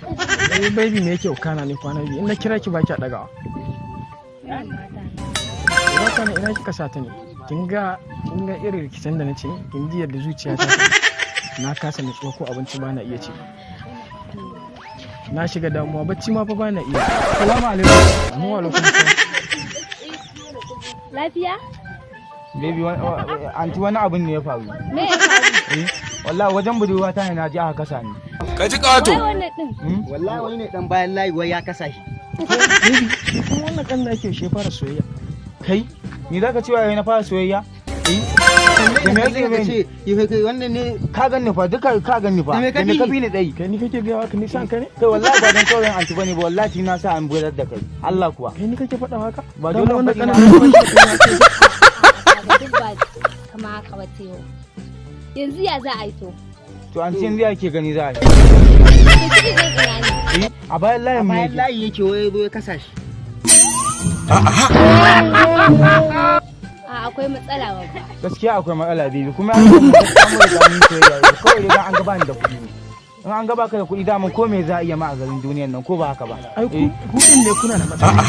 Eh baby, me yake kana ne kwana 2? In na kira ki ba ki dagawa. Wannan mata. Ina kana, ina kika sa ta ne? Kin ga irin rikicin da nace, kin ji yadda zuciya ta na kasa nutsuwa, ko abinci ba na iya ci. Na shiga damuwa, bacci ma fa ba na iya. Salamu alaikum. Mu alaikum salam. Lafiya? Baby, anti, wani abin ne ya faru. Me ya faru? Eh, wallahi wajen budurwa ta ne na ji aka kasa ni. Ka ji ƙato. Wai wannan din. Wallahi wani ne dan bayan layi wai ya kasa shi. Baby, shi kuma wannan kan da ake shi fara soyayya. Kai, ni zaka cewa yayi na fara soyayya? Eh? Da me yake ka ne? Ce yi kai wannan ne. Ka ganni fa duka, ka ganni fa. Da me ka Da me ka bi bi ni dai? Kai ni kake gaya haka? Ni san ka ne? Kai, wallahi ba dan saurayin anti bane ba, wallahi na sa an burar da kai. Allah kuwa. Kai ni kake faɗa haka? Ba Dama dole wannan faɗi kanin ma. da ya Kaga duk ba kama haka ba ce yau. Yanzu ya za a yi to? To anti, yanzu ya ke gani za a yi? To shi zai ina ne? Eh, a bayan layin A mu bayan yake. layi yake, wai ya zo ya kasa shi. A akwai matsala babba. Gaskiya akwai matsala, baby, kuma an mu riga mun soyayya kawai idan an gaba ni da kuɗi ne. In an gaba ka da kuɗi, dama ko me za a iya ma a garin duniyan nan, ko ba haka ba? Ai ku ku din ne kuna da matsala.